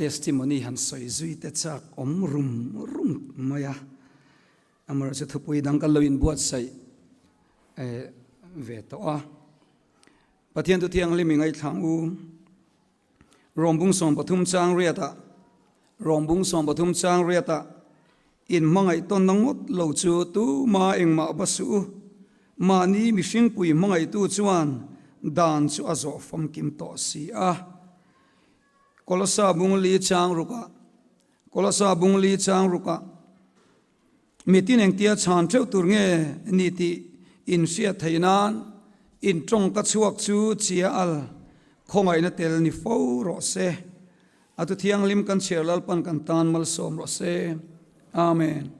testimony han sawi zui te chak awm rum rum mai a. Amaherawhchu thupui dang kan lo inbuatsaih ve tawh a. Pathian thu thianghlim i ngaihthlang u. Rawmbung 13 chang riatah Rawmbung 13 chang riatah in hmangaih tawnna ngawt lo chu tuma engmah va suh u. Mahni mihringpui hmangaihtu chuan dan chu a zawh famkim tawh si a. Kolosa bung li chang rukah Kolosa bung li chang rukah Mitin engtia chhan theuh tur nge ni tih in hriat theih nan in tawngka chhuak chu chia al khawngaihna tel ni fo rawh se. A tu thianghlim kan chhiar Lalpan kan tan malsawm rawh se. Amen.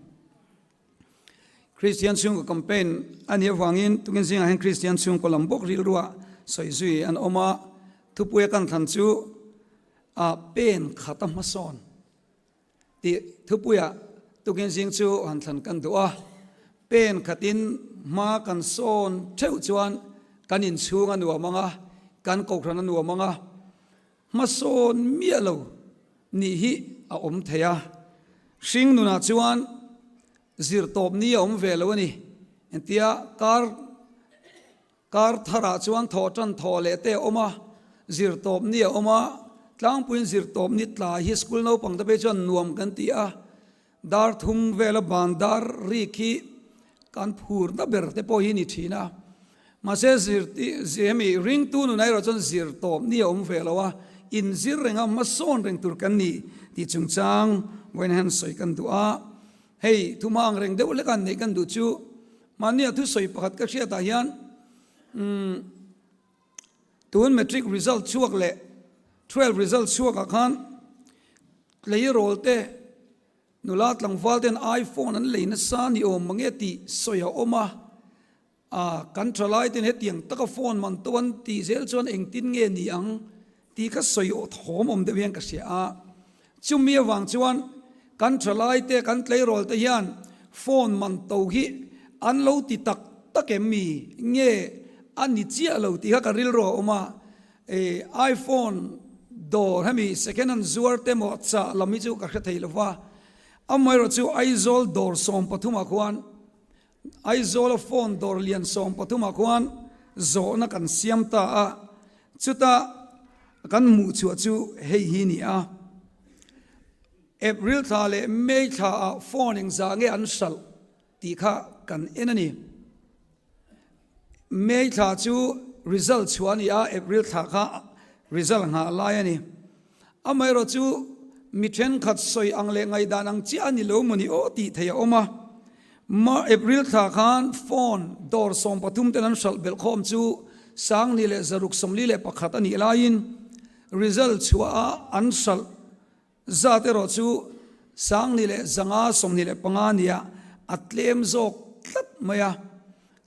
Kristian chhungkaw campaign a nih avangin tukin zingah hian Kristian chhungkaw lam bawk rilruah sawi zui an awm a, thupuia kan thlan chu a pen khat a hmasawn. Tih thupuiah tukin zing chu han thlan kan duh a, pen khatin hma kan sawn theuh chuan kan inchhung a nuam ang a, kan kohhran a nuam ang a, hmasawn miah lo nih hi a awm thei a. Hring nunah chuan zirtawp ni a awm ve lo a ni. Engtia kar Kar tharah chuan thawh tan thawh leh te a awm a, zirtawp ni a awm a, tlangpuiin zirtawp ni tlai hi school naupang te phei chuan nuam kan ti a, dar thum vela ban dar rik hi kan phurna ber te pawh hi ni thin a. Mahse zirti hemi ringtu nunah erawh chuan zirtawp ni a awm ve lo a, inzir renga hmasawn reng tur kan ni tih chungchang vawiin hian sawi kan duh a. Hei thuma ang reng deuh hlek a neih kan duh chu mahnia thusawi pakhat ka hriatah hian umm tun matric result chhuak leh 12 result chhuakah khan tleirawl te nula tlangval ten iPhone an lei nasa ni awm mange tih sawi a awm a. A, kan thalai ten hetiang taka phone man to an tih zel chuan engtin nge ni ang tih kha sawi thawm awm deuh hian ka hria a. Chumi avang chuan kan thalai te, kan tleirawl te hian phone man to hi an lo ti tak tak em mi nge a ni chiah lo tih kha ka rilru a awm a. E, iPhone dawr hemi second hand zuar te maw chah lam hi chu ka hre thei lo va. Amaherawhchu Aizawl dawr 13 ah khuan Aizawla phone dawr lian 13 ah khuan zawhna kan siam ta a, chuta kan hmuh chhuah chu hei hi ni a, April thla leh May thla ah phone engzah nge an hralh tih kha kan en a ni. May thla chu result chhuah a ni a, April thla kha result nghah lai a ni. Amaherawh chu mi thenkhat sawi ang leh ngaihdan ang chiah a ni lo maw ni aw tih theih a awm a. Ma April thla khan phone dawr 13 ten an hralh belh khawm chu 1641 a nih laiin result chhuah a an hralh zat erawh chu 1525 nia a tlem zawk tlat mai a.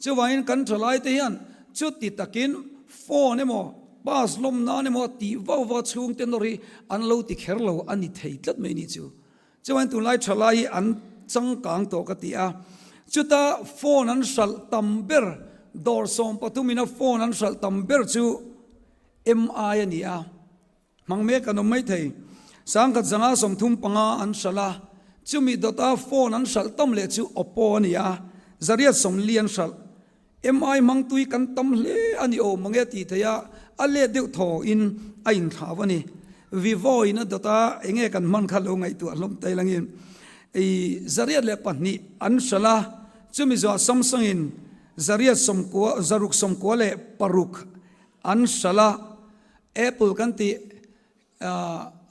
Chuvangin kan thalaite hian chuti takin phone emaw pass lawm nan emaw tih vau vau chhungte nawr hi an lo ti kher lo a ni thei tlat mai ni chu. Chuvangin tunlai thalai hi an changkang tawh ka ti a. Chuta phone an hralh tam ber dawr 13 ina phone an hralh tam ber chu MI a ni a. Hmang mek an awm mai thei. 1535 an hralh a, chumi dawta phone an hralh tam leh chu Oppo a ni a, 840 an hralh. MI hmang tui kan tam hle a ni awm mange tih theih a, a let deuh thaw in a inthlau a ni. Vivo in a dawta enge kan hman kha lo ngaihtuah hlawm tai langin i 802 an hralh a, chumi zawhah Samsung in 890 696 an hralh a, Apple kan tih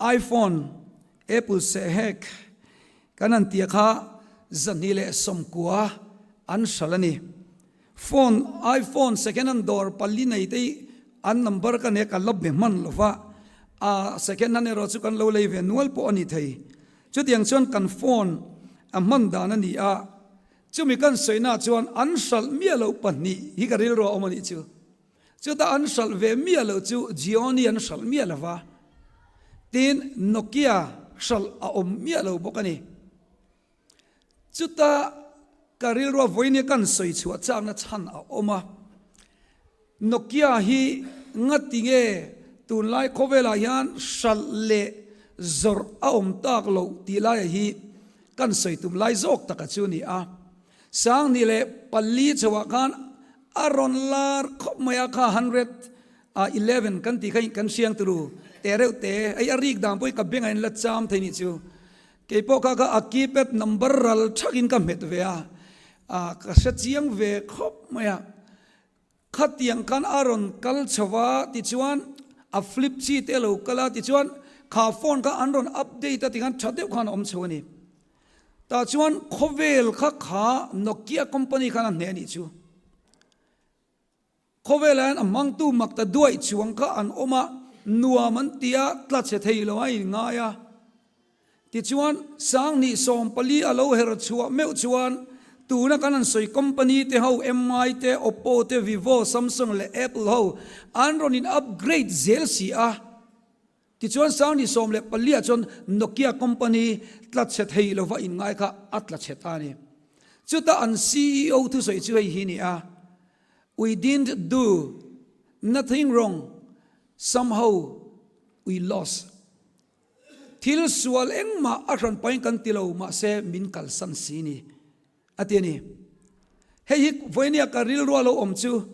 iPhone, Apple sehhek kan han tih kha 290 an hralh a ni. Phone, iPhone second hand dawr pali nei te hi an number ka nei a, ka la be hman lo va, a second hand erawh chu kan lo lei ve nual pawh a ni thei. Chutiang chuan kan phone a hman dan a ni a, chumi kan sawina chuan an hralh miah loh pahnih hi ka rilru a awm a nih chu. Chutah an hralh ve miah loh chu Gionee an hralh miah lo va, tin Nokia hralh a awm miah lo bawk a ni. Chutah ka rilrua vawiin kan sawi chhuah chakna chhan a awm a, Nokia hi ngati nge tunlai khawvelah hian hralh leh. Zawrh a awm tak loh tih laia hi kan sawi tum lai zawk taka chu a ni a. 2004 chhoah khan a rawn lar khawp mai a, kha 111 kan tih kha kan hriang turu te reuh te, hei a rik dan pawh hi ka bengah in la cham thei nih chu. Kei pawh kha kha a keypad number ral thakin ka hmet ve a, ka hre chiang ve khawp mai a. Khatiang khan a rawn kal chho a tichuan a flip chi te a lo kal a tichuan kha phone kha an rawn update a tikhan tha deuh khan a awm chho a ni. Tah chuan khawvel kha kha Nokia company khan a hneh a nih chu. Khawvelah hian a hmangtu mak ta duaih chuang kha an awm a, nuam an ti a, tla chhe thei lo a inngai a. Tichuan, 2014 a lo her chhuah meuh chuan tuna kan han sawi company te ho Mi te, Oppo te, Vivo, Samsung leh Apple ho an rawn in upgrade zel si a. Tichuan, 2014 ah chuan Nokia company tla chhe thei lova inngai kha a tla chhe ta a ni. Chuta an ceo thusawi chu hei hi ni a, We didn't do nothing wrong, somehow we lost. Thil sual engmah a hran pahin kan ti lo, mahse min kalsan si ni, a ti a ni. Hei hi vawinia ka rilru a lo awm chu,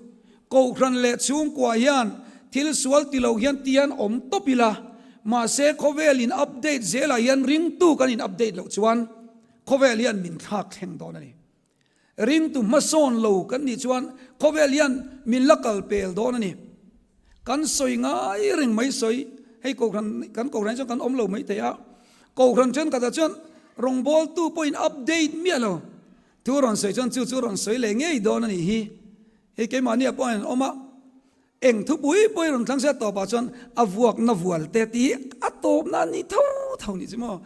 Kohhran leh chhungkua hian thil sual ti lo hian ti hian awm tawp ila, mahse khawvel in update zelah hian ringtu kan in update loh chuan khawvel hian min thlak thleng dawn a ni. Ringtu hmasawn lo kan nih chuan khawvel hian min la kal pel dawn a ni. Kan sawi ngai reng mai sawi, hei kohhran, kan kohhran hi chuan kan awm lo mai thei a, kohhran thenkhatah chuan rawngbawltu pawhin update miah lo thu rawn sawi chuan chu chu rawn sawi leh ngei dawn a nih hi. Hei keimahni ah pawh an awm a, Eng thupui pawh i rawn thlang sia tawpah chuan a vuakna vual te tih hi a tawpna a nih tho tho nih chu maw?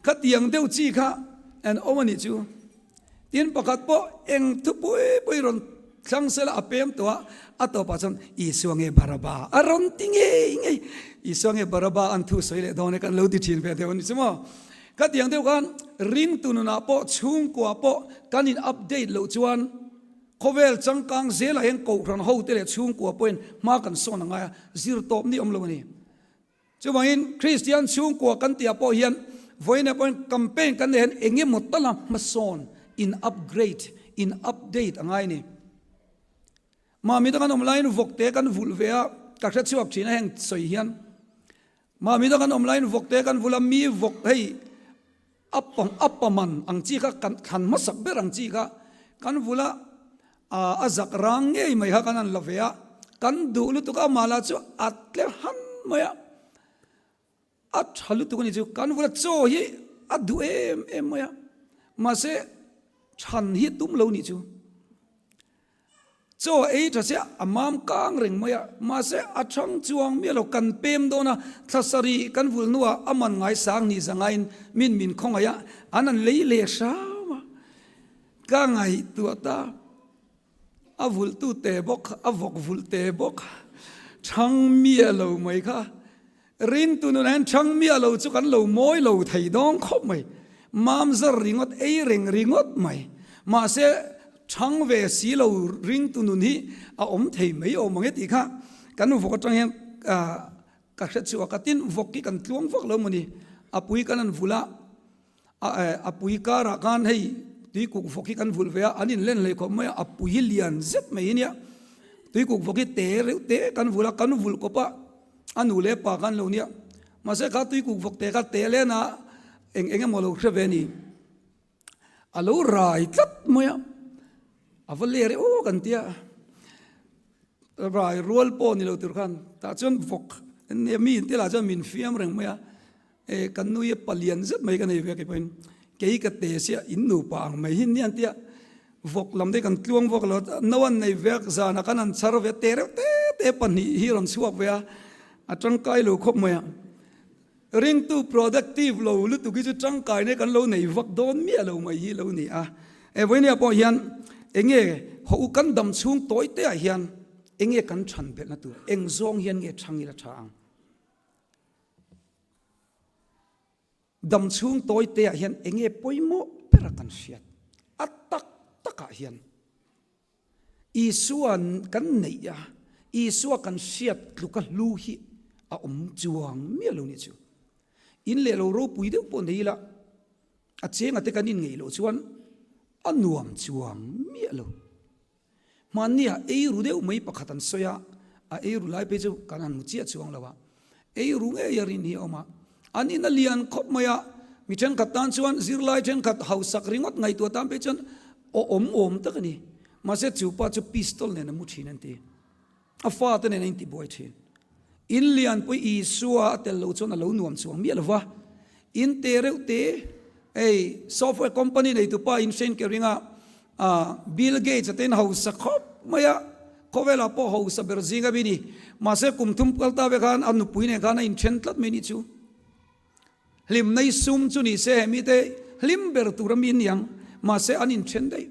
Khatiang deuh chi kha an awm a nih chu. Tin pakhat pawh eng thupui pawh i rawn thlang sela a pem tawh a, a tawpah chuan Isua nge Baraba a rawn ti ngei ngei. Isua nge Baraba an thu sawi leh dawn e kan lo ti thin ve deuh a nih chu maw? Khatiang deuh khan ringtu nunah pawh chhungkua pawh kan in update loh chuan Khawvel changkang zelah hian kohhran hote leh chhungkua pawhin hma kan sawn a ngai a, zir tawp ni awm lo a ni. Chuvangin Kristian chhungkua kan tihah pawh hian vawiinah pawhin campaign kan neih hian eng emaw tala hmasawn, in upgrade, in update a ngai a ni. Mahni te kan awm laiin vawkte kan vulh ve a, ka hrechhuak thin a heng sawi hian. Mahni te kan awm laiin vawkte kan vulh a, mi vawk hei A pang a paman ang chi kha kan thlan hmasak ber ang chi kha kan vula a zak rang ngei mai kha kan han la ve a, kan duh lutuk a, amah lah chu a tle han mai a, a tha lutuk a ni chu, kan vula chaw hi a duh em em mai a, mahse chhan hi tum lo nih chu. Chaw ei tha se a mam kang reng mai a, mahse a thang chuang miah lo, kan pem dawn a, thla sarih kan vul hnuah a man ngai sang ni zangaiin min min khawngaih a, an an lei leh hram a, ka ngaihtuah ta, a vulhtu te bawk, a vawk vulh te bawk, thang miah lo mai kha. Ringtu nunah hian chhang miah lo chu kan lo mawi lo thei dawng khawp mai. Mam zar ringawt, ei reng ringawt mai. Mahse, chhang ve si lo ringtu nun hi a awm thei mai awm ang e tih kha kan vawk atang hian ka hre chhuak a. Tin, vawk hi kan tluang vak lo maw ni? A pui kan han vulh a, a pui karah khan hei tuikuk vawk hi kan vulh ve a, an inlen hlei khawp mai a, a pui hi lian zet mai hi nia. Tuikuk vawk hi te reuh te kan vulh a, kan vulh kawp a. A nu leh pa khan lo nia. Mahse kha tui kuk vawk te kha te len a eng eng emaw lo hre ve ni. A lo rai tlat mai a. A va ler e aw kan tia. Rai rual pawh ni lo tur khan tah chuan vawk mi in te lah chuan min fiam reng mai a. E kan nu hi palian zet mai ka nei ve kei pawhin kei ka te sia in nupa ang mai hi nia an tia vawk lam te kan tluang vawk lo no an nei ve a zanah kan han chhar ve te reuh te te pahnih hi rawn chhuak ve a a tangkai lo khawp mai a ringtu productive lo lutuk hi chu tangkai nei kan lo nei vak dawn miah lo mai hi lo ni a e vawinia pawh hian enge hawh u kan dam chhung tawi te ah hian enge kan chhan belhna tur eng zawng hian nge chhang ila tha ang. Dam chhung tawi te ah hian enge pawimawh ber a kan hriat? A tak tak ah hian Isua kan neih a, Isua kan hriat tluka hlu hi a awm chuang miah lo nih chu. In leh lo ropui deuh pawh nei ila, a chenga te kan inngeih loh chuan a nuam chuang miah lo. Hmanniah ei ru deuh mai pakhat an sawi a, a ei ru lai phei chu kan han hmu chiah chuang lo a, ei ru ngei a rin hi a awm a, an in a lian khawp mai a, mi thenkhat tan chuan zirlai thenkhat hausak ringawt ngaihtuah tan phei chuan awm awm tak a ni, mahse chu pa chu pistol nen a mu thin an ti. A fate nen a intibuai thin. In lianpui Isua a tel lo chuan a lo nuam chuang miah lo va. In te reuh te, hei software company neitupa in hrein ke ringa Bill Gates a te in hausa khawp mai a, khawvelah pawh hausa ber zing a mi ni. Mahse kum thum kal ta ve khan a nupui nen khan a inthen tlat mai ni chu. Hlimna i sum chu ni se mite hlim ber tur a mi niang, mahse an inthen daih.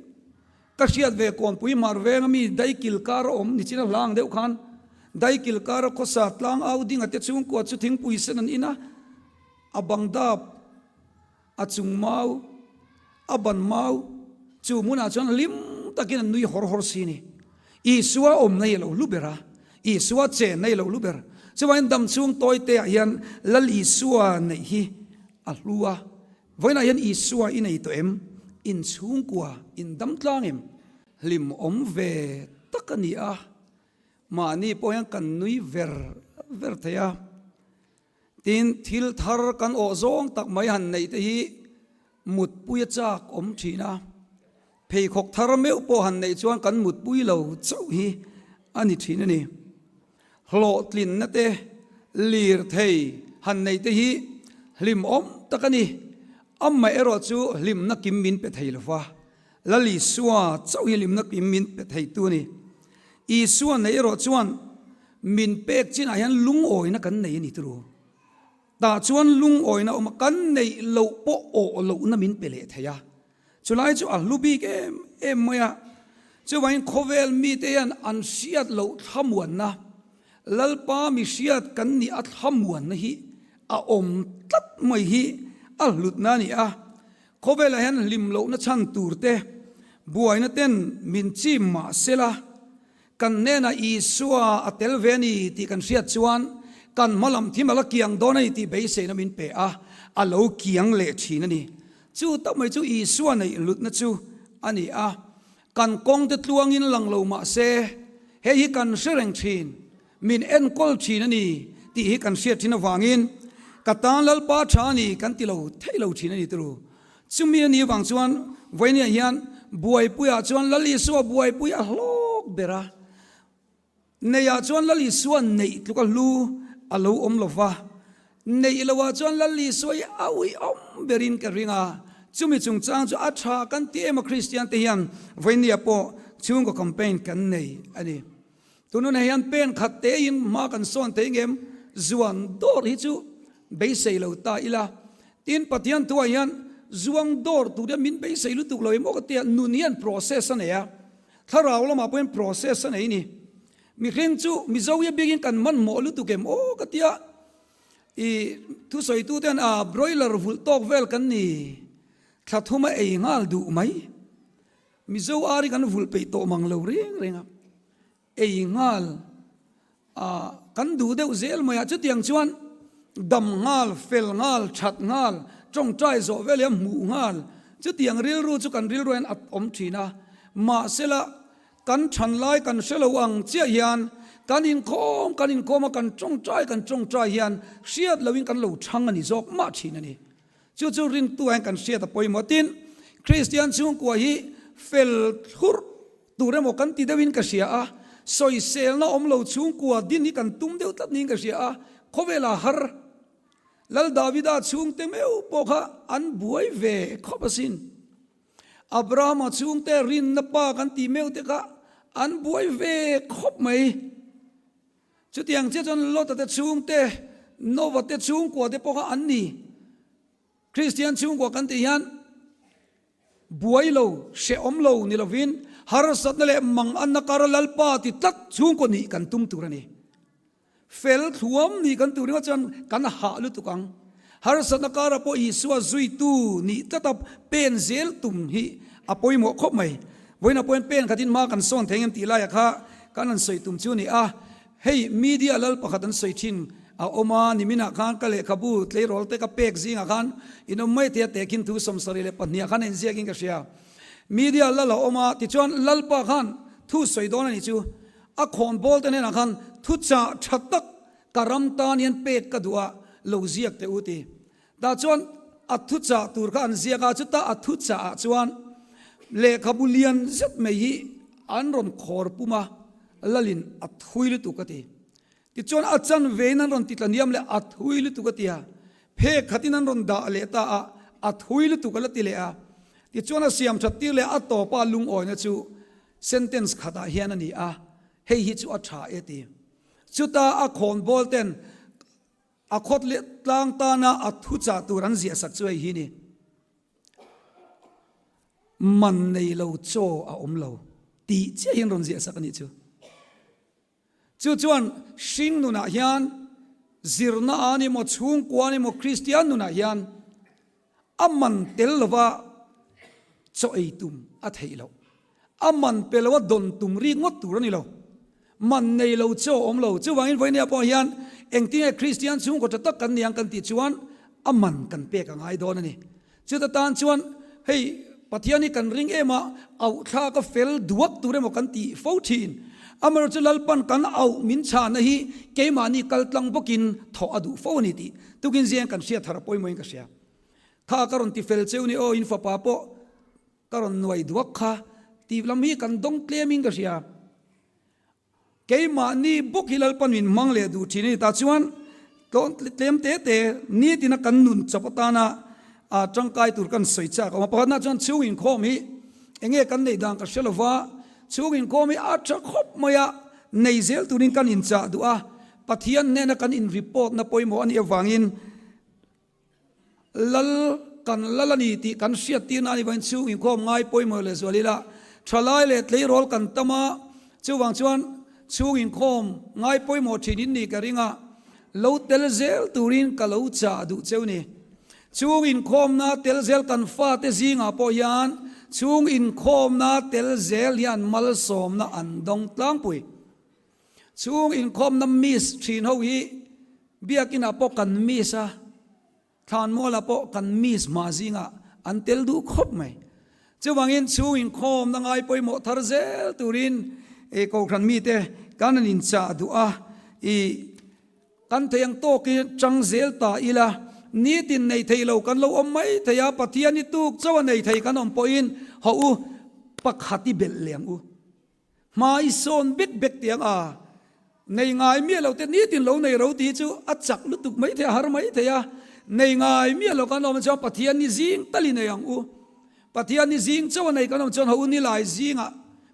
Ka hriat ve Kawnpui Hmar venga mi Daikil kar a awm nichin a hla ang deuh khan Daikil kar a khawsa tlang au ding a te chhungkua chu thingpui sen an in a, a bang dap, a chung mau, a ban mau chu hmunah chuan hlim takin an nui hawr hawr si ni. Isua awmna hi a lo hlu ber a, Isua chenna hi a lo hlu ber. Chuvangin dam chhung tawi te ah hian Lal Isua neih hi a hlu a. Vawiinah hian Isua i nei tawh em? In chhungkua in dam tlang em? Hlim awm ve tak a ni a, mahni pawh hian kan nui ver ver thei a. Tin, thil thar kan awh zawng tak mai han neih te hi mutpui a chak awm thin a, pheikhawk thar meuh pawh han neih chuan kan mutpui lo chauh hi a ni thin a ni. Hlawhtlinna te, lirthei han neih te hi hlimawm tak a ni. Amaherawh chu hlimna kim min pe thei lo va, Lal Isua chauh hi hlimna kim min pe theitu a ni. Isua neih erawh chuan min pek chinah hian lungawina kan nei a ni turu. Tah chuan lungawina awm a, kan neih loh pawh awh lohna min pe leh thei a. Chulai chu a hlu bik em em mai a. Chuvangin khawvel mite hian an hriat loh thlamuanna, Lalpa mi hriat kan nih a thlamuanna hi a awm tlat mai hi a hlutna a ni a. Khawvelah hian hlim lohna chhan tur te, buaina ten min chim mah sela, kan hnenah Isua a tel ve a ni tih kan hriat chuan kan hma lam thim a la kiang dawn a ni tih beiseina min pe a, a lo kiang leh thin a ni. Chu tak mai chu Isua neih hlutna chu a ni a, kan kawngte tluangin lang lo mah se, hei hi kan hre reng thin. Min enkawl thin a ni tih hi kan hriat thin avangin ka tan Lalpa tha a ni kan ti lo theih lo thin a ni turu. Chumi a nih avang chuan vawinia hian buaipuiah chuan Lal Isua buaipui a hlawk ber a, neiah chuan Lal Isua neih tluk a hlu a lo awm lo va, neih loah chuan Lal Isua hi a uiawm berin ka ring a, chumi chungchang chu a tha kan ti em a Kristian te hian vawinia pawh chhungkaw campaign kan nei a ni. Tununa hian pen khat tein hma kan sawn thei ngem? Zuan dawr hi chu beisei lo ta ila. Tin, Pathian thuah hian zuang dawr tur hian min beisei lutuk lo emaw ka tia, nun hian process a nei a, thlarau lamah pawh hian process a nei a ni. Mihring chu Mizo hi a bikin kan hmanhmawh lutuk em aw ka tia, i thusawitu ten a broiler vulh tawk vel kan ni, thla thuma ei nghal duh mai. Mizo ar hi kan vulh peih tawh mang lo reng reng a, ei nghal a kan duh deuh zel mai a, chutiang chuan dam nghal, fel nghal, that nghal, tawngtai zawh vel hian hmuh nghal, chutiang rilru chu kan rilru hian a awm thin a, mahsela kan than lai kan hre lo ang chiah hian kan inkhawm kan inkhawm a, kan tawngtai kan tawngtai hian hriat loin kan lo chhang a ni zawk mah thin a ni. Chu chu ringtu hian kan hriat a pawimawh. Tin, Kristian chhungkua hi fel thlurh tur emaw kan ti deuhin ka hria a, sawiselna awm lo chhungkua din hi kan tum deuh tlat niin ka hria a, khawvelah har Lal Davida chhungte meuh pawh kha an buai ve khawp asin. Abrahama chhungte rinna pa kan tih meuh te kha an buai ve khawp mai. Chutiang chiah chuan Lota te chhungte, Nova te chhungkua te pawh kha an ni. Kristian chhungkua kan tih hian buai lo, hrehawm lo ni lovin harsatna leh manganna kara Lalpa ti tlat chhungkaw nih kan tum tur a ni. Fel thluam nih kan tur ringawt chuan kan hah lutuk ang. Harsatna karah pawh Isua zuitu nih tlata pen zel tum hi a pawimawh khawp mai. Vawiinah pawhin pen khatin hma kan sawn thei ngem tih laiah kha kan han sawi tum chu a ni a. Hei media lal pakhat an sawi thin. a awm a, niminah khan ka lehkhabu tleirawl te ka pek zingah khan in awm mai thei a, tehkhin thu 72 ah khan a inziakin ka hria. Media lal a awm a, tichuan Lalpa khan thu sawi dawn a nih chu, a khawnbawl te hnenah khan thuchah tha tak ka ram tan hian pek ka duh a, lo ziak teh u ti. Tah chuan a thuchah tur kha an ziak a, chuta a thuchah ah chuan lehkhabu lian zet mai hi an rawn khawr pum a, Lalin a thui lutuk a ti. Tichuan a chanvein an rawn ti tlaniam leh a thui lutuk a ti a, phek khatin an rawn dah leh ta a, a thui lutuk a la ti leh a. Tichuan a siam that tir leh a tawpa lungawina chu sentence khatah hian a ni a, hei hi chu a tha e ti. Chuta a khawnbawl ten A khawt leh tlang tana a thuchah tur an ziahsak chu hei hi ni, Man nei lo chaw a awm lo tih chiah hian rawn ziahsak a nih chu. Chu chuan hring nunah hian zirna a ni maw, chhungkua a ni maw, Kristian nunah hian A man tel lova chaw ei tum a theih loh. A man pe loa dawn tum rik ngawt tur a ni lo. Man nei lo chaw awm lo. Chuvangin vawinia pawh hian engtinge Kristian chhungkaw tha tak kan ni ang kan tih chuan a man kan pek a ngai dawn a ni. Chuta tan chuan hei Pathian hi kan ring em a, auhthlak a fel duak tur emaw kan tih fo thin. Amaherawhchu Lalpan kan auh min chhahna hi keimahni kaltlang bawkin thawh a duh fo a ni tih Tukin zeng kan hriat thar a pawimawhin ka hria. Kha ka rawn ti fel cheu ni aw, in fapa pawh ka rawn nuai duak kha tih lam hi kan dawng tlemin ka hria. Keimahni bawk hi Lalpan min hmang leh duh thin a ni. Tah chuan tlem te te nitina kan nun chawp atana tangkai tur kan sawi chak a awm a. Pakhatna chuan chhung inkhawm hi enge kan neih dan ka hre lova, chhung inkhawm hi a tha khawp mai a, nei zel turin kan inchah duh a. Pathian hnena kan in report na pawimawh a nih avangin Lal kan lal a ni tih kan hriat tirna a nih vangin chhung inkhawm ngai pawimawh leh zual ila thalai leh tleirawl kan tam a, chuvang chuan chhung inkhawm ngai pawimawh thin in nih ka ring a, lo tel zel turin ka lo chah duh cheu ni. Chhung inkhawmna tel zel kan fate zingah pawh hian chhung inkhawmna tel zel hian malsawmna an dawng tlangpui. Chhung inkhawmna miss thin ho hi biakinah pawh kan miss a, thlanmualah pawh kan miss hma zingah an tel duh khawp mai. Chuvangin chhung inkhawmna ngai pawimawh thar zel turin i kohhran mite kan an inchah duh a, i kan thei ang tawkin chang zel ta ila, nitin nei thei lo kan lo awm mai thei a, Pathian i tuk chauh a nei thei kan awm pawhin hawh u pakhat i belh leh ang u. Hmai sawn bek bek tiang a, nei ngai miah lo te nitin lo nei ro tih hi chu a chak lutuk mai thei a, har mai thei a, nei ngai miah lo kan awm chuan Pathian ni zing tal i nei ang u. Pathian ni zing chauh a nei kan awm chuan ho ni lai zingah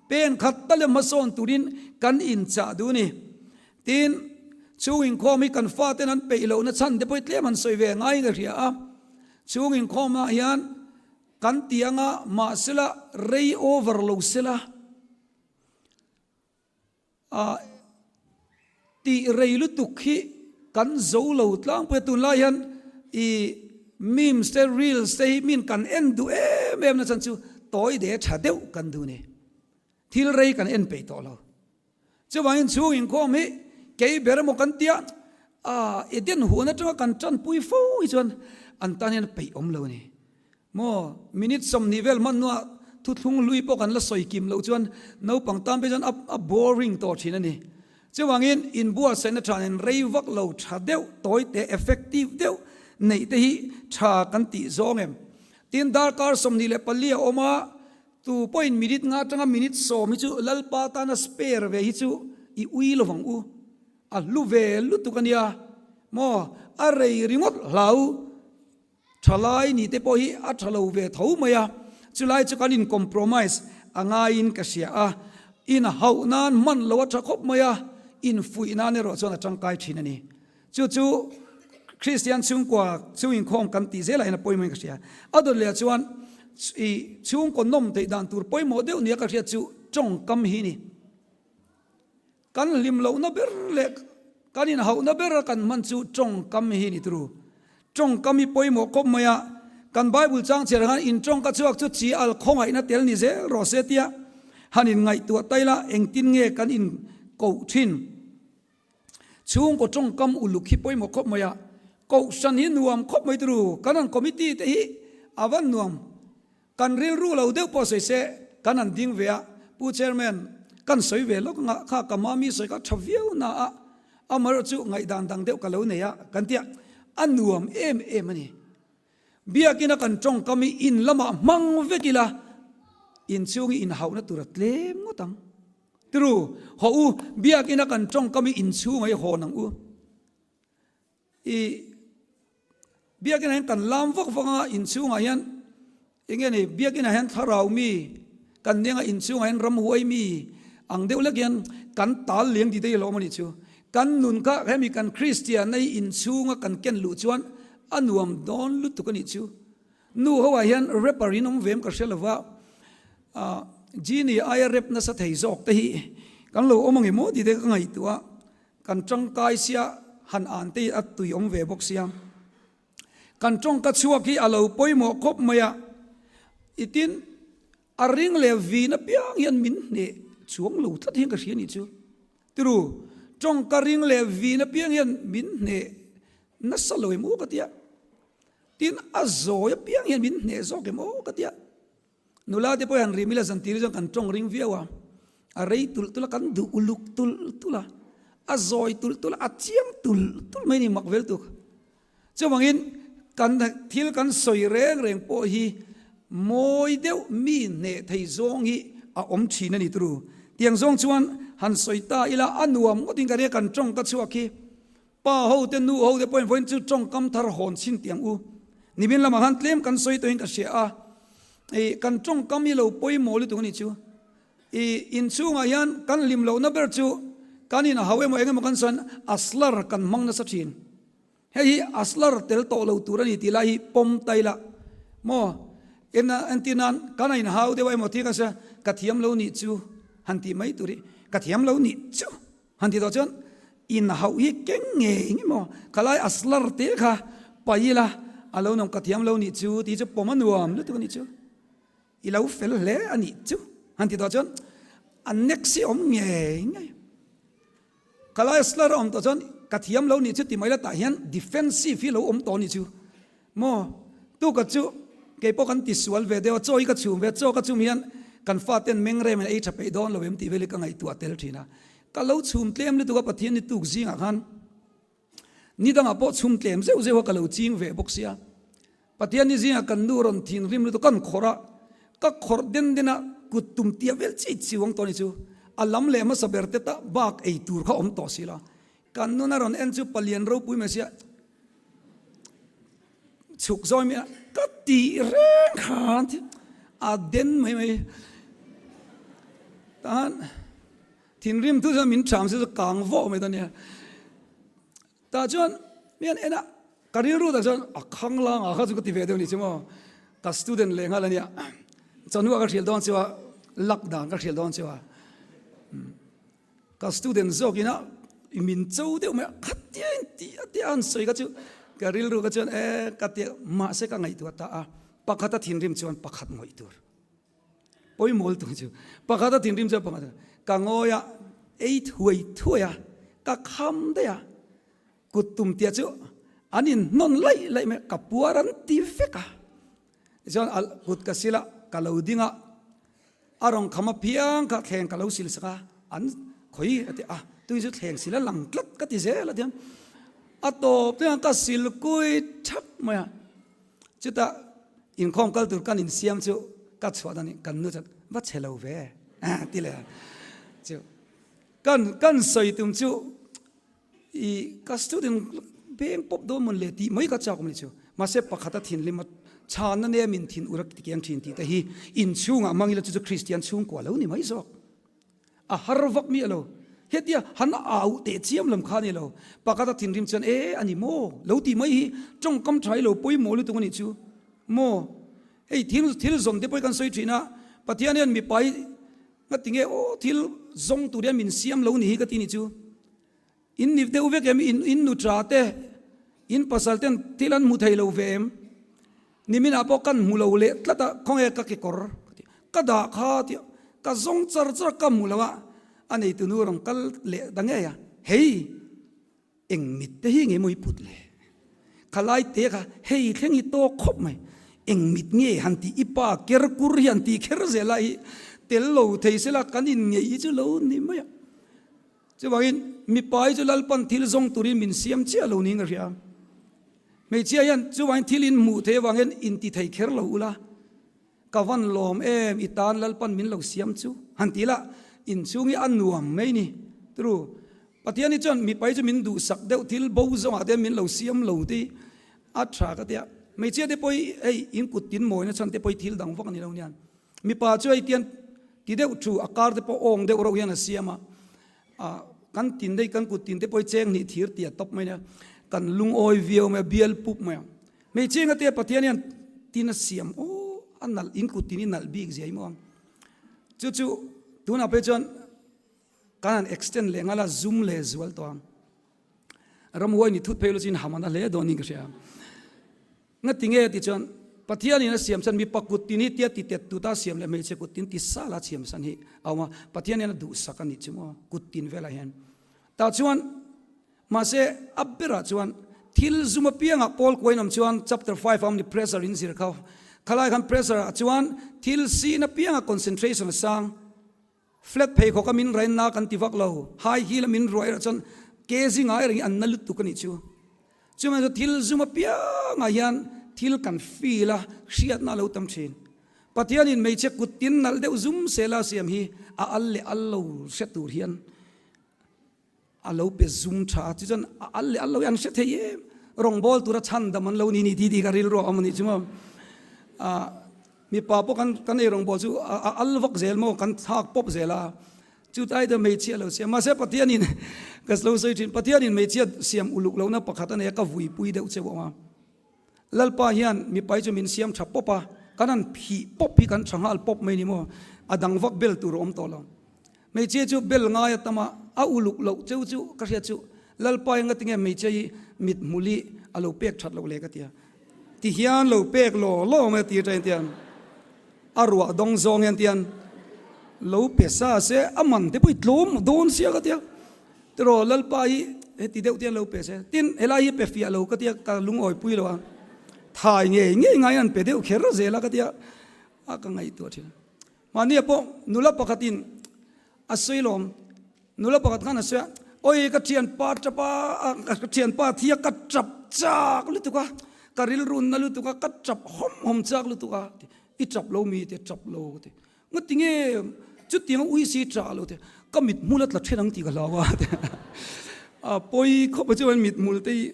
pen khat tal emaw hmasawn turin kan inchah duh a ni. Tin, chhung inkhawm hi kan faten an peih lohna chhan te pawh hi tlem han sawi ve ngaiin ka hria a, chhung inkhawmah hian Kan ti anga mahsela rei over lo sela ah tih rei lutuk hi kan zo lo tlangpui a tunlai hian i memes te reels te hi min kan en duh em em na chhan chu tawi de tha deuh kan duh ni thil rei kan en peih tawh lo. Chuvangin chhung inkhawm hi kei ber emaw kan tia a Eden huan atanga kan tanpui fo hi chuan an tan hian peih awm lo a ni. Maw minute 20 vel hman hnuah thuthlung hlui pawh kan la sawi kim loh chuan naupang tan phei chuan a boring tawh thin a ni. Chuvangin inbuatsaihna tha nen rei vak lo tha deuh tawi te effective deuh neih te hi tha kan tih zawng em. Tin darkar 24 a awm a Tu pawhin minute nga atanga minute sawm hi chu Lalpa tana spare ve hi chu i ui lo vang u. A hlu ve lutuk a nia maw? A rei ringawt hlau thalai ni te pawh hi a tha lo ve tho mai a, chulai chu kan in compromise a ngaiin ka hria a, in hauh nan hman lo a tha khawp mai a, infuih nan erawh chuan a tangkai thin a ni. Chu chu Kristian chhungkua chhung inkhawm kan tih zelah hian a pawimawhin ka hria. A dawt leh chuan i chhungkaw nawm theih dan tur pawimawh deuh nia ka hriat chu tawngkam hi ni. Kan hlim lohna ber leh kan inhauhna ber kan hman chu tawngkam hi ni turu. Tawngkam hi pawimawh khawp mai a, kan Bible chang chhiar khan in tawngka chhuak chu chi al khawngaihna tel ni zel rawh se tia han inngaihtuah taila engtin nge kan inkoh thin. Chhungkaw tawngkam uluk hi pawimawh khawp mai a, Kohhran hi nuam khawp mai turu, kan han committee te hi a van nuam. Kan rilru lo deuh pawh sawi se kan han ding ve a, Pu Chairman, kan sawi ve lawk anga kha ka mami sawi kha tha viau na a, amaherawh chu ngaihdan dang deuh ka lo nei a kan tia, a nuam em em a ni. Biakina kan tawngkam hi in lamah hmang vek ila, inchhung hi inhauhna tur a tlem ngawt ang. Tiru, hawh u, biakina kan tawngkam hi inchhungah hi hawn ang u. I biakinah hian kan lam vak vak a, inchhungah hian eng nge ni biakinah hian thlarau mi kan nia nga inchhungah hian ramhuai mi ang deuh lek hian kan tal liang ti te hi hlawm a nih chu. Kan nun kha hemi kan Kristianna hi inchhunga kan ken luh chuan a nuam dawn lutuk a nih chu. Nu ho ah hian rapper in awm ve em ka hre lo va, Genie aia rap nasa thei zawk te hi kan lo awm ange maw tih te ka ngaihtuah a. Kan tangkai sia han an te hi a tui awm ve bawk sia. Kan tawngka chhuak hi a lo pawimawh khawp mai a, i tin a ring leh vin apiang hian min hneh chuang lo tlat hian ka hria nih chu. Tiru, tawngka ring leh vin apiang hian min hneh nasa lo em aw ka tia. Tin a zawi apiang hian min hneh zawk em aw ka tia. Nula te pawh hian rim ila zan tir chuan kan tawng ring viau a, a rei tulh tulh a, kan duh uluk tulh tulh a, a zawi tulh tulh a, a chiang tulh tulh mai a ni mak vel tuk. Chuvangin kan thil kan sawi reng reng pawh hi mawi deuh mi hneh thei zawng hi a awm thin a ni turu. Tiang zawng chuan han sawi ta ila a nuam ngawtin ka ria kan tawng ka chhuak hi. Pa ho te nu ho te pawhin vawiin chu tawngkam thar hawn chhin tih ang u. Nimin lamah khan tlem kan sawi tawhin ka hria a, i kan tawngkam hi lo pawimawh lutuk a nih chu. I inchhungah hian kan hlim lohna ber chu kan in hau emaw eng emaw kan sawiin a slur kan hmang nasa thin. Hei hi a slur tel tawh lo tur a ni tih lai hi pawm ta ila maw? En entir nan kan a inhau deuh emaw tih kan sawi a, ka thiam lo nih chu han tih mai tur hi, ka thiam lo nih chu. Han ti tawh chuan inhauh hi keng ngei nge maw khalai a slur te kha pai ila a lo nawm ka thiam lo nih chu tih chu pawm a nuam lutuk a nih chu i lo fel hle a nih chu han ti tawh chuan a next hi awm ngei ngei khalai a slur a awm tawh chuan ka thiam lo nih chu ti mai la tah hian defensive hi lo awm tawh a nih chu Maw? Tuka chu kei pawh kan tisual ve deuh a, chaw hi ka chhum ve a, chaw ka chhum hian kan faten meng rem in ei tha peih dawn lo em tih vel hi ka ngaihtuah tel thin a. Ka lo chhum tlem lutuk a Pathian ni tuk zingah khan ni dangah pawh chhum tlem zeuh zeuh a ka lo ching ve bawk sia. Pathian ni zingah kan nu rawn thinrim lutuk kan khawrh a, ka khawrh den den a kut tum tia vel chi chiuang tawh ni chu a lam leh hmasa ber te ta bak ei tur kha awm tawh si la. Kan nun a rawn en chu palian ropui mai sia chhuk zawi mai a ka tih reng khan a den mai mai tan thinrim thu chuan min ṭham se chu kang vawh mai ta nia tah chuan mi an en a ka rilru tak chuan a khang lang a kha chu ka ti ve deuh ni chu maw ka student leh nghal ania chawhnu ah ka hrilh dawn chu a luck dan ka hrilh dawn chu a. Ka student zawk ina min cho deuh mai a, khatia in tih a tia an sawi kha chu ka rilru kha chuan e ka tia mahse ka ngaihtuah ta a, pakhat a thinrim chuan pakhat ngawih tur pawimawh lutuk chu pakhat a thinrim chuan pakhat ka ngawi a ei thuai thuai a ka kham daih a kut tum tia chu an in hnawn laih laih mai a ka puar an ti vek a tichuan kut ka sil a ka lo ding a. A rawn kham apiang kha thleng ka lo sil sak a, an khawi a ti a, tui chu thleng sil a lang tlat ka ti zel a ti a, a tawp te ka sil kui thak mai a, chutah inkhawm kal tur kan insiam chu ka chhuah dan in kan nu chuan va chhe lo ve a ti leh a, chu kan kan sawi tum chu I ka student beng pawp dawn mawn le tih mai ka chak awm ni chu. Mahse pakhat a thinlim a chhanna nem in thin ur a ti kiang thin tih te hi inchhungah hmang ila chu chu Kristian chhungkua lo ni mai zawk. A har vak miah lo. Hetia han au teh chiam lam kha a ni lo. Pakhat a thinrim chuan e a ni maw lo tih mai hi tawngkam tha i lo pawimawh lutuk a nih chu maw. Hei thil thil zawn te pawh hi kan sawi thin a, Pathian hian mipa hi ngatinge aw thil zawng tur hian min siam lo ni hi ka ti nih chu. In ni deuh vek em? In in nu tha te, in pasal ten thil an hmu thei lo ve em? Niminah pawh kan hmu lo leh tlat a, khawnge ka kekawr ka ti, ka dah kha tih ka zawng char char ka hmu lo a, a neitu nu rawn kal leh ta ngei a, hei! Eng mit te hi nge maw i put le? Khalai te kha hei thleng i tawk khawp mai. Eng mit nge han tih i pa ker kur hi han tih kher zel a hi tel lo thei sela kan in ngeih hi chu lo ni mai a. Chuvangin mipa hi chu Lalpan thil zawng turin min siam chiah lo niin ka hria. Hmeichhia hian chuvangin thil in hmuh theih avangin inti thei kher lo ula. Ka van lawm em i tan Lalpan min lo siam chu han ti la inchhung hi a nuam mai ni. Tru Pathian hi chuan mipai chu min duhsak deuh thil bo zawngah te min lo siam lo te hi a tha ka tia. Hmeichhia te pawh hi hei in kut tin mawina chhan te pawh hi thil dang vak a ni lo nia. Mipa chu hei tian ti deuh thu a kar te pawh awng deuh reuh hian a siam a. Kan tin daih kan kut tin te pawh hi cheng hnih thir tia tawp mai nia. Kan lungawi viau mai a bial pup mai ang. Hmeichhe engate Pathian hian tin a siam aw a nalh in kut tin i nalh bik zia i maw ang. Chu chu tunah phei chuan kan han extend leh nghal a zoom leh zual tawh ang. Ramhuai ni thut phei lo chin ham an a hle dawn in ka hria. Ngati nge ti chuan Pathian in a siam chuan mipa kut tin hi tia ti tet tut a siam leh hmeichhe kut tin ti sal a siam san hi a awm a. Pathian hian a duhsak a nih chu maw kut tin velah hian. Tah chuan Mahse, a berah chuan thil zum apiangah Paul kuain awm chuan chapter 5 a awm ni pressure in zir kha. Khalai khan pressure ah chuan thil sin apiangah concentration a sang. Flat pheikhawk a min rain na kan ti vak lo. High heel a min ruah erawh chuan ke zingah erawh hi an na lutuk a nih chu. Chuvang chu thil zum apiangah hian thil kan feel a, hriatna a lo tam thin. Pathianin hmeichhe kut tin nalh deuh zum sela siam hi a al leh al lo hre tur hian A lo pe zum tha a, chuchuan a al leh al lo hi an hre thei em, rawngbâwl tura chhandam an lo ni ni tih tih ka rilru a awm a nih chu maw. Ah mipa pawh kan kan ei rawngbâwl chu a al vak zel maw, kan thlak pawp zel a, chutlai te hmeichhia lo siam. Mahse Pathianin ka lo sawi thin, Pathianin hmeichhia siam uluk lohna pakhat a nei a, ka vuipui deuh cheu awm a. Lalpa hian mipai chu min siam tha pawp a, kan han phih pawp hi kan tha nghal pawp mai ni maw, a dang vak bel tur a awm tawh lo. Hmeichhia chu bel ngai a tam a, a uluk loh cheu chu ka hriat chu Lalpa enga tinge hmeichhia hi mit hmul hi a lo pek that loh le ka tia. Ti hian lo pek law law mai a ti aṭang hian a ruah dawng zawng hian tian lo pe sa se a man te pawh i tlawm dawn sia ka tia. Tiraw Lalpa hi heti deuh te hian lo pe se. Tin helai hi pe fiah lo ka tia ka lungawi pui lo a, thai ngei ngei ngai an pe deuh kher zel a ka tia a ka ngaihtuah thin. Mahnia pawh nula pakhatin a sawi lawm, nula pakhat khan a sawi a, Awi ka thianpa tap a, ka thianpa thi a ka tap chak lutuk a, ka rilru na lutuk a, ka tap hawm hawm chak lutuk a, i tap lo mi te tap lo ka ti. Ngati nge chutiang ui si tah lo te, ka mithmul a tla then ang tih ka hlau a, a pawi khawp a chuan mithmul te hi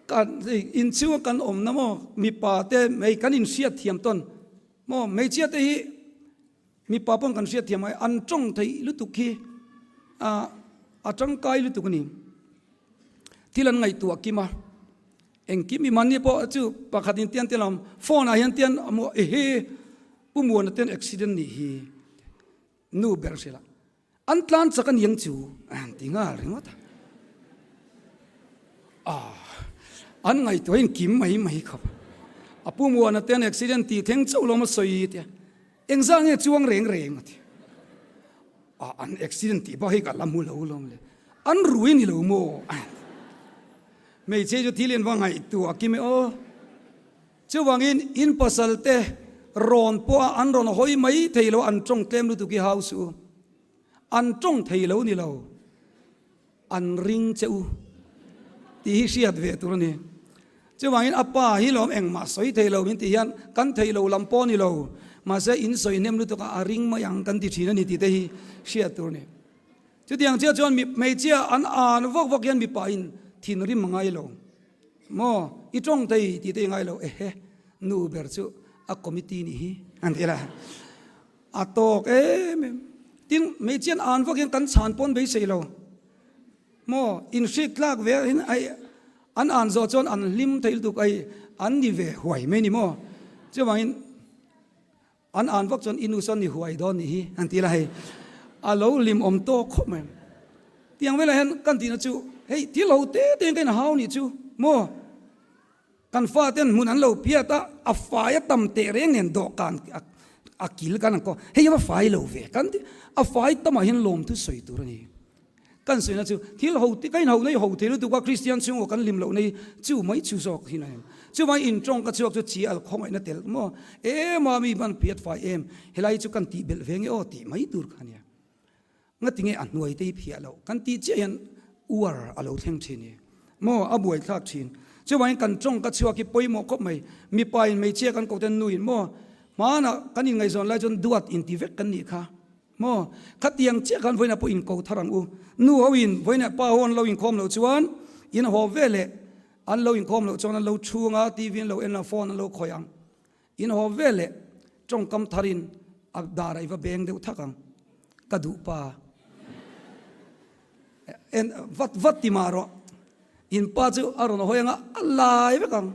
kan inchhunga kan awmna maw mipa te hei kan inhriat thiam tawn. Maw hmeichhia te hi mipa pawn kan hriat thiam ai an tawng theih lutuk hi a tangkai lutuk a ni. Thil an ngaihtuah kim a, engkim i mahni pawh chu pakhat in tian tian a awm, phone ah hian tian a maw ehe Pu Muana ten accident nih hi nu ber hrilh a. An tlan chak a niang chu an ti nghal ringawt a. Ah, an ngaihtuah in kim mai mai khawp a. A pu Muana te an accident tih thleng chauh lo ma sawi tia. Engzah nge chuang reng reng a ti. Ah, an accident tih bak hi ka la hmu lo lawm le. An rui ni lo maw? Hmeichhe chu thil in va ngaihtuah kim e aw. Chuvangin in pasal te rawn pawh a an rawn hawi mai thei lo, an tawng tlem lutuk i hau suh u. An tawng thei lo ni lo, an ring che u tih hi hriat ve tur a ni. Chuvangin a pa hi lawm engmah sawi thei lo min tih hian kan thei lo lam pawh ni lo, mahse in sawi hnem lutuk a a ring mai ang kan ti thin a ni tih te hi hriat tur a ni. Chutiang chiah chuan hmeichhia an an vak vak hian mipa in thinrim a ngai lo. Maw i tawng thei tih te i ngai lo ehe nu ber chu a committee nih hi an ti la a tawk em em tin hmeichhian an vak hian kan chhan pawn beisei lo maw in hrik tlak ve in ai an an zawh chuan an hlim thei lutuk ai an ni ve huai mai ni maw chuvangin An an vak chuan i nu sawn i huai dawn nih hi an ti la hei a lo lim awm tawk khawp mai. Tiang velah hian kan tihna chu hei thil ho te te in ka in hau nih chu maw kan fa ten hmun an lo phiat a a fai a tam teh reng nen dawhkan a kil kan ang kaw hei a va fai lo ve kan ti a fai tamah hian lawmthu sawi tur a ni. Kan sawina chu thil ho ka in ho nei ho thei lutuk a Kristian chhungkaw kan hlim loh nei chu mai chu zawk hi na em. Chuvang in tawng ka chhuak chu chi al khawngaihna tel maw em a mi ban phiat fai em helai chu kan tih belh ve nge aw tih mai tur kha nia. Ngati nge a hnuai te hi phiah loh kan tih chiah hian uar a lo thleng thin i maw a buai thlak thin. Chuvangin kan tawng ka chhuak hi pawimawh khawp mai. Mipa in hmeichhia kan koh ten nu in maw hmanah kan inngaihzawn lai chuan duat inti vek kan nih kha. Maw? Khatiang chiah khan vawiinah pawh inko thar ang u. Nu ho in vawiinah pa ho an lo inkhawm loh chuan in haw ve leh an lo inkhawm loh chuan an lo chhung a, TV an lo en a, phone an lo khawih ang. In haw ve leh tawngkam tharin a darah i va beng deuh thak ang. Ka duh pa. En vat vat ti mah rawh. In pa chu a rawn hawi ang a, a lai vek ang.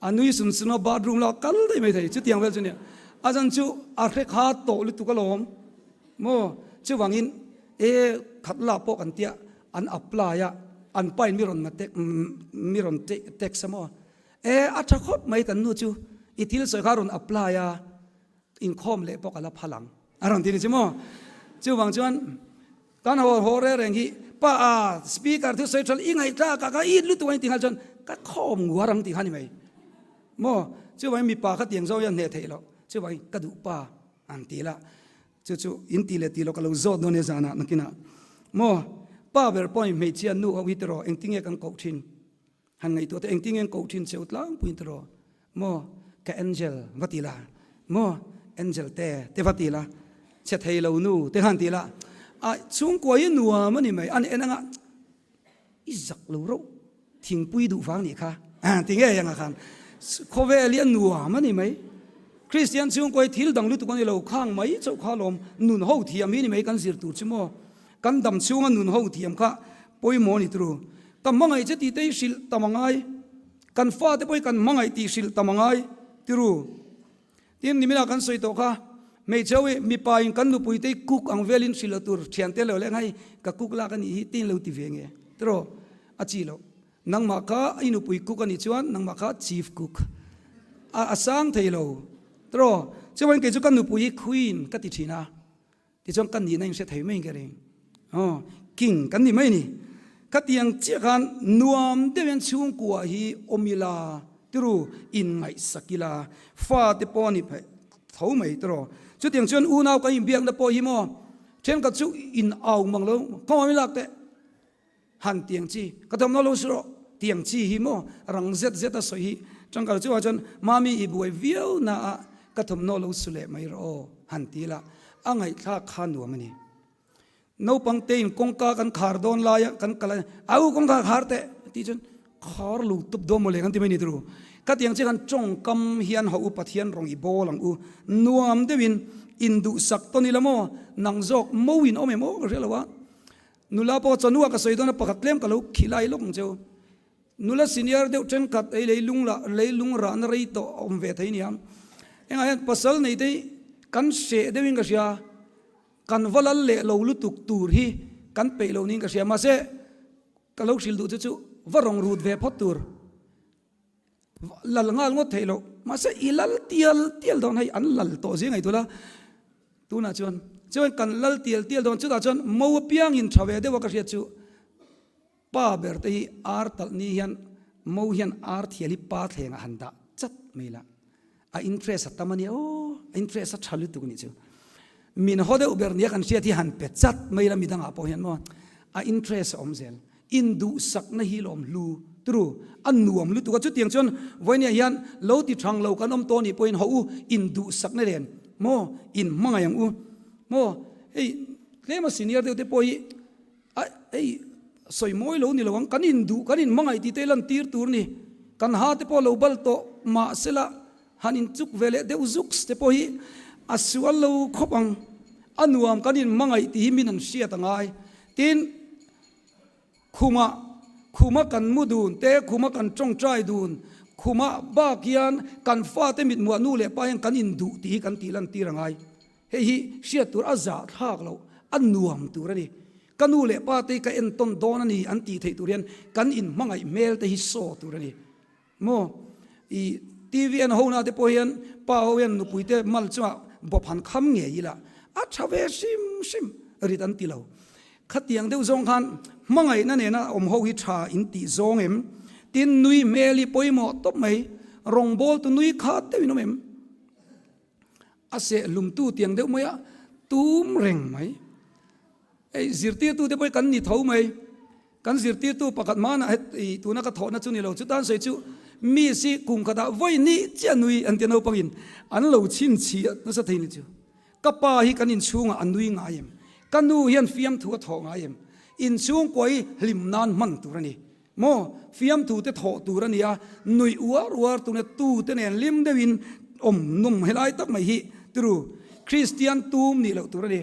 A nui sun sun a, bathroom lamah kal daih mai thei. Chutiang vel chu nia. A zan chu a hre kha tawh lutuk alawm maw? Chuvangin e khat lak pawh kan tia an apply a, an pain mi rawn mi rawn text a maw? E a tha khawp mai kan nu chu i thil sawi kha rawn apply a, inkhawm leh pawh ka la phal ang a rawn ti ni chu maw? Chuvang chuan Kan haw haw reng reng hi pa a speaker thu sawi tha i ngaihthlak a ka it lutuk a ni tih kha chuan ka khawm nguar ang tih kha ni mai maw chuvangin mipa kha tiang zawng hian hneh theih loh chuvangin ka duh pa an ti la chu chu in ti leh ti loh ka lo zawt dawn nia zanah nakinah maw pa ber pawhin hmeichhia nu ho hi tiraw engtinge kan koh thin. Han ngaihtuah te engtin nge koh thin cheu tlangpuiin tiraw maw ka angel va ti la maw angel te te va ti la chhe thei lo nu te khan ti la a chhungkua hi nuam a ni mai a ni en anga i zak lo reuh thingpui duh vang nih kha ti ngei anga khan khawvel hi a nuam a ni mai Kristian chhungkua hi thil dang lutuk a ni lo khang mai chauh kha lawm nun ho thiam hi ni mai kan zir tur chu maw Kan dam chhunga nun ho thiam kha pawimawh a ni turu. Ka hmangaih che tih te hi hrilh tam a ngai. Kan fate pawh hi kan hmangaih tih hrilh tam a ngai turu. Tin, niminah kan sawi tawh kha, hmeichhe ho hi mipa in kan nupui te hi cook ang velin hrilh lo tur thiante lo leh ang hei ka cook lak a nih hi tiin lo ti ve nge tiraw a chi loh. Nangmah kha i nupui cook a nih chuan nangmah kha chief cook a a sang thei lo tiraw. Chuan kei chu ka nupui hi queen ka ti thin a. Tichuan ka nihna in hre thei mai in ka ring. Aw, king kan ni mai ni. Khatiang chiah khan nuam deuh hian chhungkua hi awm ila, tiru inngaihsak ila, fate pawh a ni tho mai tiraw. Chutiang chuan unau kan inbiakna pawh hi maw, thenkhat chu in au mang lo, khawngawm i lak teh. Han tiang chi, ka thawmhnaw lo si rawh, tiang chi hi maw rang zet zet a sawi hi tangkal chu ah chuan mami i buai viau na ah ka thawmhnaw lo su leh mai rawh aw han ti la, a ngaihthlak kha nuam a ni. Naupang te in kawngka kan khar dawn lai a kan kal a, au kawngka khar teh tih chuan khar lo tup dawn mawle kan ti mai ni turu. Ka tiang chi khan tawngkam hian hauh u Pathian rawng i bawl ang u, nuam deuhin induhsak tawn ila maw nang zawk mo in awm em aw ka hria lo a. Nula pawh chawhnu ah ka sawi dawn a, pakhat tlem ka lo khilai lawk ang cheu. Nula senior deuh thenkhat ei leilung lah leilung rahna rei tawh a awm ve thei nia. Engah hian pasal nei te hi kan hreh deuhin ka hria, kan va lal leh lo lutuk tur hi kan peih lo niin ka hria. Mahse ka lo hrilh duh chu chu va rawng rut ve phawt tur. Lal nghal ngawt theih loh. Mahse i lal tial tial dawn hei an lal tawh zia ngaihtuah la. Tunah chuan chuan kan lal tial tial dawn chutah chuan mo apiangin tha ve deuh a ka hriat chu pa ber te hi ar talh ni hian mo hian ar thial hi pa thlengah han dah chat mai la. A interest a tam a nia aw, a interest a tha lutuk a nih chu. Min haw deuh ber nia kan hriat hi han pe chat mai la midangah pawh hian maw a interest a awm zel. Induhsakna hi lawm hlu turu a nuam lutuk a chutiang chuan vawinia hian lo ti thang lo kan awm tawh nih pawhin haw u induhsakna nen maw in hmangaih ang u maw hei tlema senior deuh te pawh hi A hei sawi mawi lo ni lo ang, kan induh, kan inhmangaih tih te lan tir tur ni. Kan ha te pawh lo bal tawh mahsela han inchuk ve leh deuh zuks te pawh hi a sual lo khawp ang. A nuam kan inhmangaih tih hi min an hriat a ngai. Tin, khumah, khuma kan mu dun te, khuma kan tawngtai dun, khumah bak hian kan fate mithmuah nu leh pa hian kan induh tih hi kan tih lan tir a ngai. Hei hi hriat tur a zahthlak loh, a nuam tur a ni. Ka nu leh pa te hi ka entawn dawn a ni an tih theih tur hian kan inhmangaih hmel te hi saw tur a ni. Maw? I TV en ho na te pawh hian pa ho hian nupui te mal chungah bawp han kham ngei ila a tha ve hrim hrim rit an ti lo. Khatiang deuh zawng khan hmangaihna nena awm ho hi tha in tih zawng em? Tin, nui hmel hi pawimawh tawp mai. Rawngbawltu nui khat deuh in awm em? A seh hlumtu tiang deuh mai a tum reng mai. Hei zirtirtute pawh hi kan ni tho mai. Kan zirtirtu pakhat hmanah heti tuna ka thawhna chu ni lo chutan sawi chu miss hi kum khatah vawi nih chiah nui an tia naupangin an lo chhinchhiah nasa thei ni chu. Ka pa hi kan inchhungah a nui ngai em? Ka nu hian fiamthu a thawh ngai em? Inchhungkua hi hlim nan hman tur a ni maw? Fiamthu te thawh tur a ni a, nuih uar uar tur nia tute nen hlim deuhin awm nawm helai tak mai hi turu Kristian tum nih loh tur a ni.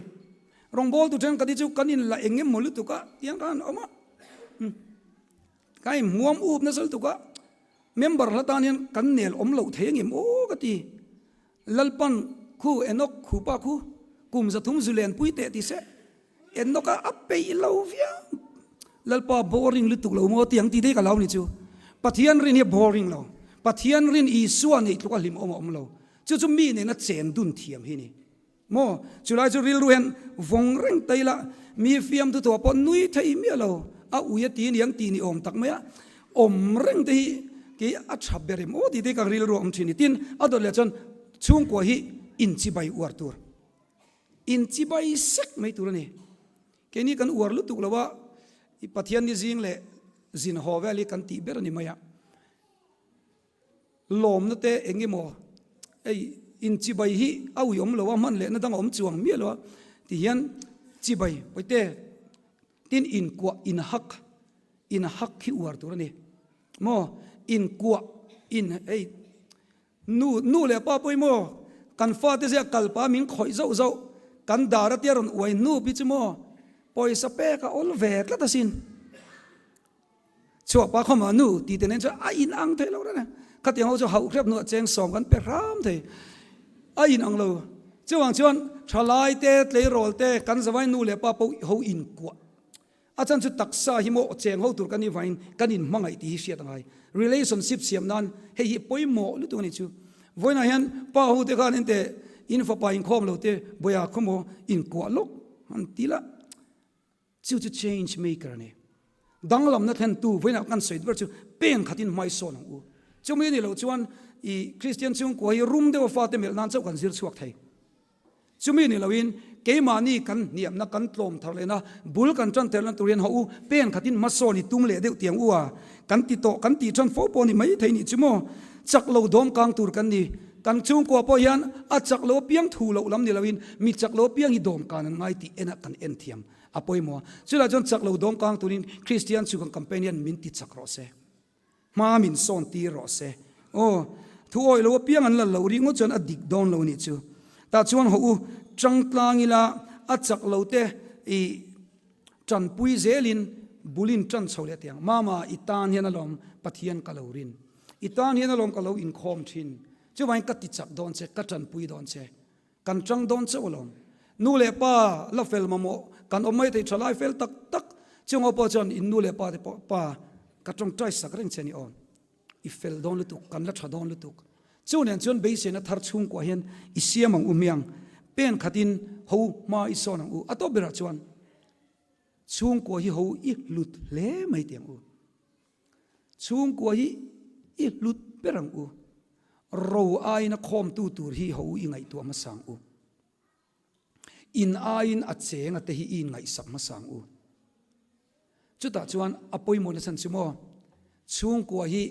Rawngbawltu thenkhat hi chu kan inla eng emaw lutuk a tiang khan an awm a, kan inhmuam up nasa lutuk a, member hla tan hian kan nel awm loh thei angem aw ka ti. Lalpan khu Enoch khupa khu kum 300 zu lenpui teh ti se Enoch a a peih lo viau. Lalpa boring lutuk lo maw tiang ti daih ka lo ni chu. Pathian rin hi a boring lo. Pathian rin Isua neih tluk a hlim awm a awm lo. Chu chu mi nena chen dun thiam hi ni. Maw? Chulai chu rilru hian vawng reng ta ila, mi fiamthu thuah pawh nui thei miah lo, a ui a ti aniang tih ni awm tak mai a, awm reng te hi kei a tha ber em aw tih te hi ka rilru a awm thin ni. Tin, a dawt leh chuan chhungkua hi inchibai uar tur, inchibai sek mai tur a ni. Keini kan uar lutuk lo a, i Pathian ni zing leh zin haw vel hi kan tih ber a ni mai a. Lawmna te eng emaw hei inchibai hi a ui awm lo a, hman lehna dang a awm chuang miah lo a ti hian chibai pawite tin inkuah inhak inhak hi uar tur a ni maw inkuah in hei nu nu leh pa pawimawh kan fate zia kalpa min khawih zauh zauh kan dar atia rawn uai hnup hi chu maw pawisa pek a awl ve tlat asin. Chhuah pa khawmah nu ti te nen chuan a in ang thei lo reng a, khatiang ho chu hauh hrep hnuah cheng sawm kan pe hram thei, a in ang lo. Chuvang chuan thalai te, tleirawl te, kan zavai nu leh pa pawh ho inkuah a chan chu taksa hi maw cheng ho tur kan nih vangin kan inhmangaih tih hi hriat a ngai. Relationship siam nan hei hi pawimawh lutuk a nih chu. Vawiinah hian pa ho te khan ente in fapa inkhawm lo te bawiha khawmaw inkuah lawk an ti la. Chu chu change maker a ni. Danglamna thlentu vawiinah kan sawi ber chu pen khatin hmaisawn ang u. Chumi a nih loh chuan i Kristian chhungkua hi rum deuha fate melh nan chauh kan zir chhuak thei. Chumi a nih lohin keimahni kan hniamna kan tlawm thar lehna bul kan tan telna tur hian haw u pen khatin hmasawn i tum leh deuh tiang u a kan ti tawh kan tih tan fo pawh a ni mai thei nih chu maw. Chak lo dawm kang tur kan ni. Kan chhungkua pawh hian a chak lo apiang thu loh lam ni loin mi chak lo apiang hi dawm kan an ngai tih enah kan en thiam a pawimawh a. Chulai chuan chak lo dawm kang turin Kristian chu kan campaign hian min ti chak rawh se. Hma min sawn tir rawh se. Aw, thu awih lo apiang an la lo rih ngawt chuan a dik dawn lo nih chu. Tah chuan hawh u, tangtlang ila a chak lo te i tanpui zelin bulin tan chho leh tiang. Mama, i tan hian alawm Pathian ka lo rin. I tan hian alawm ka lo inkhawm thin. Chuvangin ka ti chak dawn che, ka tanpui dawn che. Kan tang dawn chauh alawm. Nu leh pa la fel mamawh kan awm mai thei tha lai fel tak tak. Chungaw pawh chuan in nu leh pa te pawh pa ka tawngtai sak reng che ni aw. I fel dawn lutuk, kan la tha dawn lutuk. Chu nen chuan beiseina thar chhungkuah hian i siam ang u hmiang. Pen khatin ho hma i sawn ang u. A tawp berah chuan chhungkua hi ho i hlut hle mai tih ang u. Chhungkua hi i hlut ber ang u. Ro aiin a khawmtu tur hi ho i ngaihtuah hmasa ang u. In aiin a cheng a te hi i inngaihsak hmasa ang u. Chutah chuan a pawimawhna chhan chu maw, chhungkua hi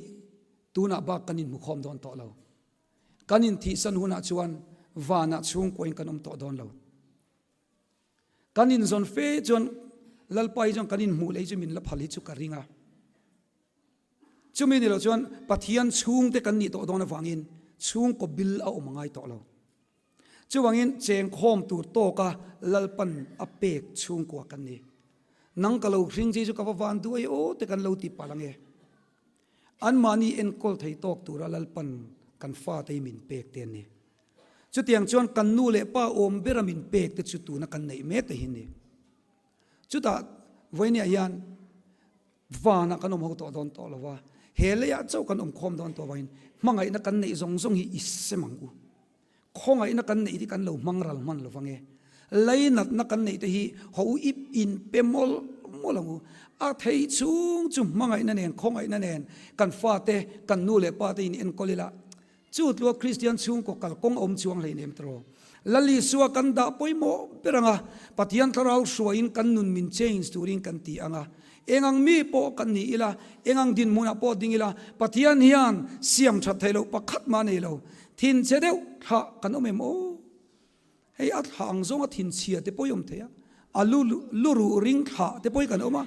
tunah bak kan inhmukhawm dawn tawh lo. Kan inthihsan hunah chuan vanah chhungkuain kan awm tawh dawn lo. Kan inzawn fe chuan Lalpa hi chuan kan inhmuh leh hi chu min la phal hi chu ka ring a. Chumi ni lo chuan Pathian chhungte kan nih tawh dawn avangin chhungkaw bil a awm a ngai tawh lo. Chuvangin chengkhawm tur tawka Lalpan a pek chhungkua kan ni. Nang ka lo hring chi chu ka va van duai aw te kan lo ti palh ange. Anmahni enkawl thei tawk tura Lalpan kan fate hi min pek te an ni. Chutiang chuan kan nu leh pa awm bera min pek te chu tuna kan neih mek te hi ni. Chutah vawinia hian vanah kan awm ho tawh dawn tawh lo va, he leiah chauh kan awm khawm dawn tawh vangin hmangaihna kan neih zawng zawng hi i sem ang u. Khawngaihna kan neih hi kan lo hmang ral hman lo vang e. Leinatna kan neih te hi ho ip in pe mawlh mawlh ang u. A thei chhung chu hmangaihna nen, khawngaihna nen kan fate, kan nu leh pa te in enkawl ila. Chu tlua Kristian chhungkaw kalkawng a awm chuang hleinem tiraw? Lal Isua kan dah pawimawh ber ang a, Pathian thlarau hruaiin kan nun min change turin kan ti ang a. Eng ang mi pawh kan ni ila, eng ang dinhmunah pawh ding ila, Pathian hian siam that theih loh pakhat mah nei lo. Thinchhe deuh thlah kan awm em aw? Hei a thlah ang zawnga thinchhia te pawh i awm thei a, a lu lu ruh ring thlah te pawh hi kan awm a,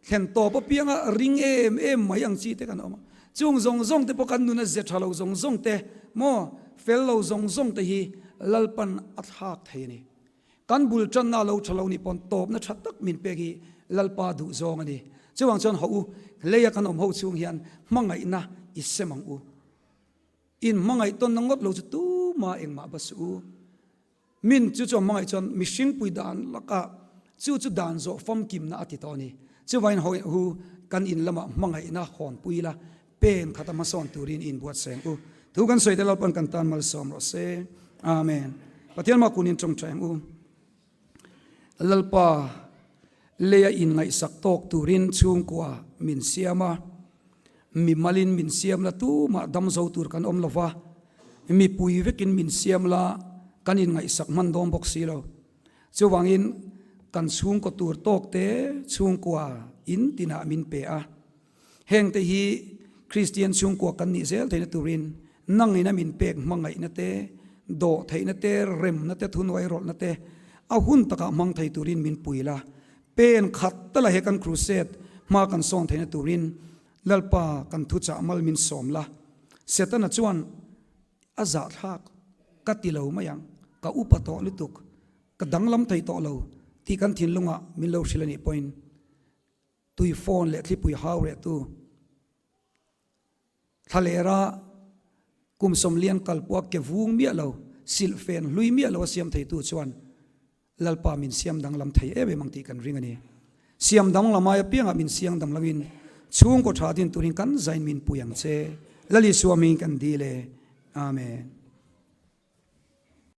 thlen tawp apianga ring em em mai ang chi te kan awm a. Chung zawng zawng te pawh kan nuna ze tha lo zawng zawng te maw fel lo zawng zawng te hi Lalpan a thlak thei a ni. Kan bul tanna a lo tha lo nih pawn tawpna tha tak min pek hi Lalpa duh zawng a ni. Chuvang chuan hawh u, leia kan awm ho chhung hian hmangaihna i sem ang u. In hmangaih tawnna ngawt lo chu tumah engmah va suh u. Min chu chuan hmangaih chuan mihringpui dan lakah chu chu dan zawh famkimna a ti tawh a ni. Chuvain hawi hu kan in lamah hmangaihna hawnpui la pen khata hmasawn turin i inbuatsaih ang u. Thu kan sawi te Lalpan kan tan malsawm rawh se. Amen. Pathian mah kunin tawngtai ang u. Lalpa leia inngaihsak tawk turin chhungkua min siam a, mimalin min siam la tumah dam zo tur kan awm lo va, mipui vekin min siam la kan inngaihsak hman dawn bawk si lo. Chuvangin kan chhungkaw tur tawk te chhungkua in tinah min pe a. Hengte hi Kristian chhungkua kan nih zel theihna turin nangin a min pek hmangaihna te, dawh theihna te, remna te, thunuai rawlhna te a hun takah hmang thei turin min pui la. Pen khat tala he kan crusade hma kan sawn theihna turin Lalpa kan thuchah mal min sawm la. Setana chuan a zahthlak ka ti lo mai ang, ka upa tawh lutuk, ka danglam thei tawh lo tih kan thinlungah min lo hrilh a nih pawhin Tui phone leh thlipui hau rehtu thlalera kum sawmlian kalpua ke vung miah lo, silhfen hlui miah lo a siam theitu chuan Lalpa min siam danglam thei em em ang tih kan ring a ni. Siam danglam ai apiangah min siang danglamin chhungkaw tha din turin kan zain min pui ang che. Lal Isua hmingin kan dil e. Amen.